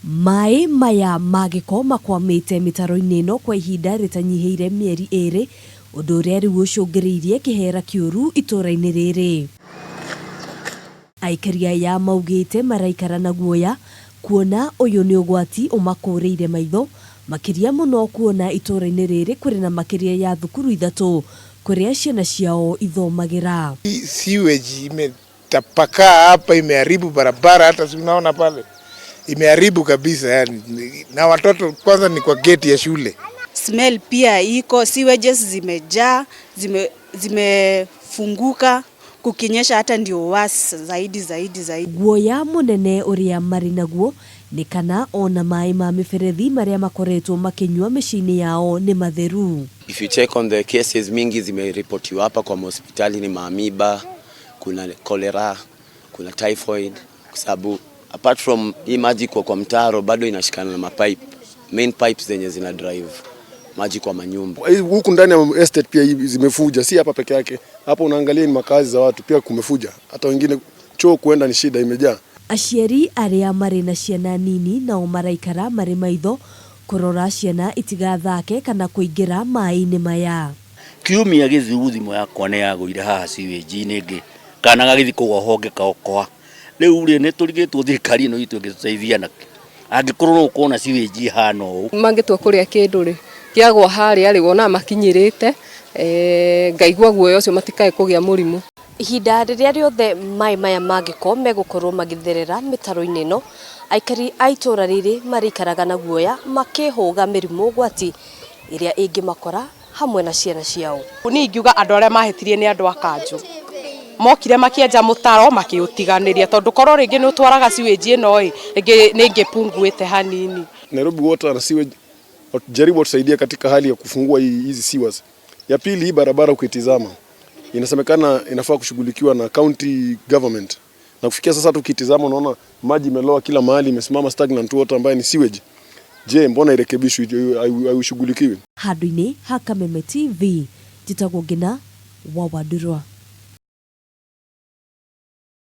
Maĩ maya ma gĩko makwamĩte mĩtaro-inĩ ĩno kwa ihinda rĩtanyihĩire mĩeri ĩrĩ, ũndũ ũrĩa rĩu ũcũngĩrĩirie kĩhera kĩũru itũra-inĩ rĩrĩ. Aikari aya maugĩte maraikara na guoya kuona ũyũ nĩ ũgwati ũmakũrĩire maitho, makĩria mũno kuona itũra-inĩ rĩrĩ kũrĩ na makĩria ya thukuru ithatũ kũrĩa ciana ciao ithomagĩra. Sewage imetapakaa hapa, imeharibu barabara, hata si unaona pale imeharibu kabisa yani, na watoto kwanza ni kwa gate ya shule. Smell pia iko, sewages zimejaa, zimefunguka, kukinyesha hata ndio worse zaidi zaidi zaidi. Guoya munene uria marĩ naguo nĩ kana ona maĩ ma mĩberethi marĩa makoretwo makĩnyua mĩciĩ-inĩ yao nĩ matheru. If you check on the cases mingi zimeripotiwa hapa kwa hospitali ni maamoeba, kuna cholera, kuna typhoid, kwa sababu apart from hii maji kwa mtaro bado inashikana na mapipe, main pipes zenye zina drive maji kwa manyumba. Huku ndani ya estate pia zimefuja, si hapa peke yake. Hapo unaangalia ni makazi za watu pia kumefuja. Hata wengine choo kuenda ni shida, imejaa. Aciari arĩa marĩ na ciana nini nao maraikara marĩ maitho kũrora ciana itigathake kana kũingĩra maĩ-inĩ maya. Kiumia gĩthiru thimũ yakwa nĩ yagũire haha sewage-inĩ ĩngĩ kana gagĩthiĩ kũgwa honge kaokoa. Rĩu rĩ nĩ tũrigĩtwo thirikari ĩno itũ ĩngĩtũteithia nakĩ angĩkorwo no ũkona sewage ihana ũũ. Mangĩtua kũrĩa kĩndũ rĩ kĩagwa harĩa rĩ wonaga makinyĩrĩte, ngaigua guoya ũcio matikae kũgĩa mũrimũ. Ihinda rĩrĩa rĩothe maĩ maya ma gĩko megũkorwo magĩtherera mĩtaro-inĩ ĩno, aikari a itũra rĩrĩ marĩikaraga na guoya makĩhũga mĩrimũ ũgwati ĩrĩa ĩngĩmakora hamwe na ciana ciao. Niĩ ingiuga andũ arĩa mahĩtirie nĩ andũ a kanjũ mokire makĩenja mũtaro makĩũtiganĩria, tondũ korwo rĩngĩ nĩ ũtwaraga sewage ĩno ĩ rĩngĩ nĩ ĩngĩpunguĩte hanini. Nairobi Water na Sewage jaribu watusaidie katika hali ya kufungua hizi sewers. Ya pili, hii barabara ukitizama inasemekana inafaa kushughulikiwa na county government, na kufikia sasa tukitizama unaona maji imeloa kila mahali, imesimama stagnant water ambayo ni sewage. Je, mbona irekebishwe, haishughulikiwi? Handũ-inĩ ha Kameme TV, njĩtagwo Ngina wa Wandurwa.